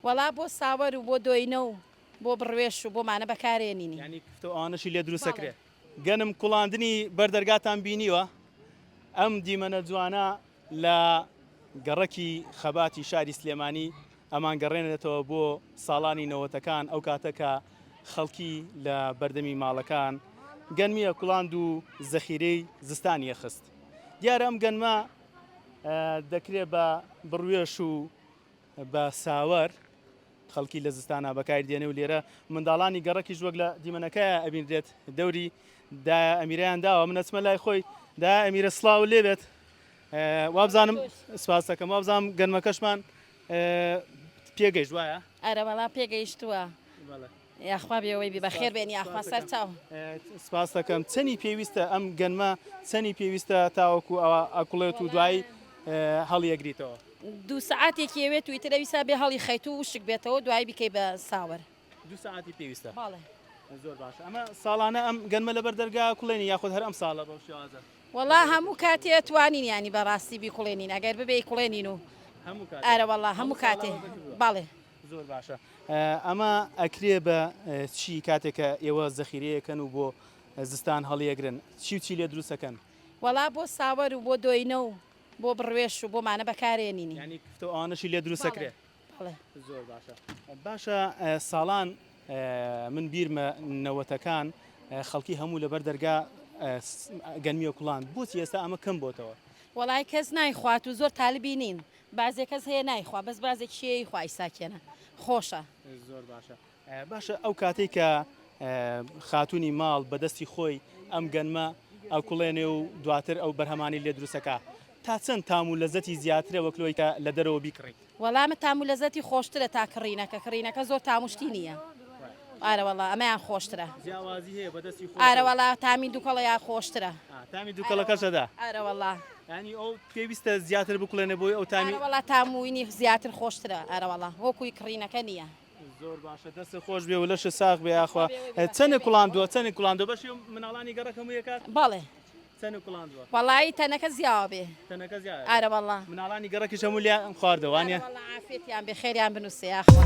وەڵا بۆ ساوەر و بۆ دۆینە و بۆ بڕوێش و بۆ مانە بەکارێنینی. یانی کفتە و ئەوانەشی لێ دروست بەڵێ. ئەکرێ. گەنم کوڵاندنی بەر دەرگاتان بینیوە؟ ئەم دیمەنە جوانە لە گەڕەکی خەباتی شاری سلێمانی ئەمانگەڕێنێتەوە بۆ ساڵانی نەوەتەکان، ئەو کاتە کە خەڵکی لە بەردەمی ماڵەکان گەنمی ئەکوڵاند و زەخیرەی زستانی ئەخست. دیارە ئەم گەنمە دەکرێ بە بڕوێش و بە ساوەر خەڵکی لە زستانا بەکاری دێنێ و لێرە منداڵانی گەڕەکیش وەک لە دیمەنەکەیا ئەبینرێت دەوری دایە ئەمیرەیان داوە من ئەچمە لای خۆی دایە ئەمیرە سڵاو لێبێت وابزانم سپاس دەکەم وابزانم گەنمەکەشمان پێگەیشت وایە؟ ئەرە وەڵا پێگەیشتووە یاخوا بێوەی بی بەخێر بێن یاخوا سەر چاو. سپاس دەکەم چەنی پێویستە ئەم گەنمە چەنی پێویستە تاوەکو ئەوە ئەکوڵێت و دوایی هەڵیەگریتەوە؟ دوو سەعاتێکی ئەوێت و ئیتر ئەویسا بێ هەڵی خەیت و وشک بێتەوە دوایی بیکەی بە ساوەر. دوو سەعاتی پێویستە؟ بەڵێ. زۆر باشە ئەمە ساڵانە ئەم گەنمە لەبەر دەرگا کوڵێنی یاخود هەر ئەم ساڵە بەو شێوازە؟ وەڵا هەموو کاتێ ئەتوانین یانی بەڕاستی بیکوڵێنین ئەگەر ببێ ئەیکوڵێنین و هەموو کاتێ ئەرەوەڵا هەموو کاتێ بەڵێ. زۆر باشە ئەمە ئەکرێ بە چی کاتێک کە ئێوە زەخیرەیەکەن و بۆ زستان هەڵیەگرن چی و چی لێ دروستەکەن؟ وەڵا بۆ ساوەر و بۆ دۆینە و بۆ بڕوێش و بۆ مانە بەکارێنینی. یانی کفتە و ئەوانەشی لێ دروست ئەکرێ؟ بەڵێ. زۆر باشە باشە ساڵان من بیرمە نەوەتەکان خەڵکی هەموو لەبەر دەرگا گەنمیە کوڵان بۆچی ئێستا ئەمە کەم بۆتەوە؟ وەڵای کەس نایخوات و زۆر تالبی نین بازێ کەس هەیە نایخوا بەس بازێک شێی خوا ئیساکێنە خۆشە. زۆر باشە باشە ئەو کاتەی کە خاتونی ماڵ بەدەستی خۆی ئەم گەنمە ئەکوڵێنێ و دواتر ئەو بەرهەمانی لێ دروستەکە تا چەند تام و لەزەتی زیاترە وەک لەوەی کە لە دەرەوە بیکڕیت؟ وەڵا ئەمە تام و لەزەتی خۆشترە تا کڕینەکە کڕینەکە زۆر تام و شتی نییە ئارەوەڵا ئەمەیان خۆشترە. جیاوازی هەیە بە دەستی خۆت؟ ئارەوەڵا تامی دوکەڵەیان خۆشترە. تامی دوکەڵەکەش ئەدا؟ ئارەوەڵا. یانی ئەو پێویستە زیاتر بکوڵێنێ بۆی ئەو تامی. ئارەوەڵا تام و ینی زیاتر خۆشترە ئارەوەڵا وەکوی کڕینەکە نییە. زۆر باشە دەستت خۆش بێ و لەشت ساغ بێ یاخوا چەنێ کوڵاندووە چەنێ کوڵاندووە بەشی مناڵانی گەڕەک هەموو یەکات؟ بەڵێ. چەنێ کوڵاندووە؟ وەڵایی تەنەکە زیاوە بێ. تەنەکە زیاوە بێ. ئارە وەڵا. مناڵانی گەڕەکیش هەموو لێیان خواردووە وانیە؟ ئارە وەڵا عافیەتیان بێ خێریان بنووسێ یاخوا.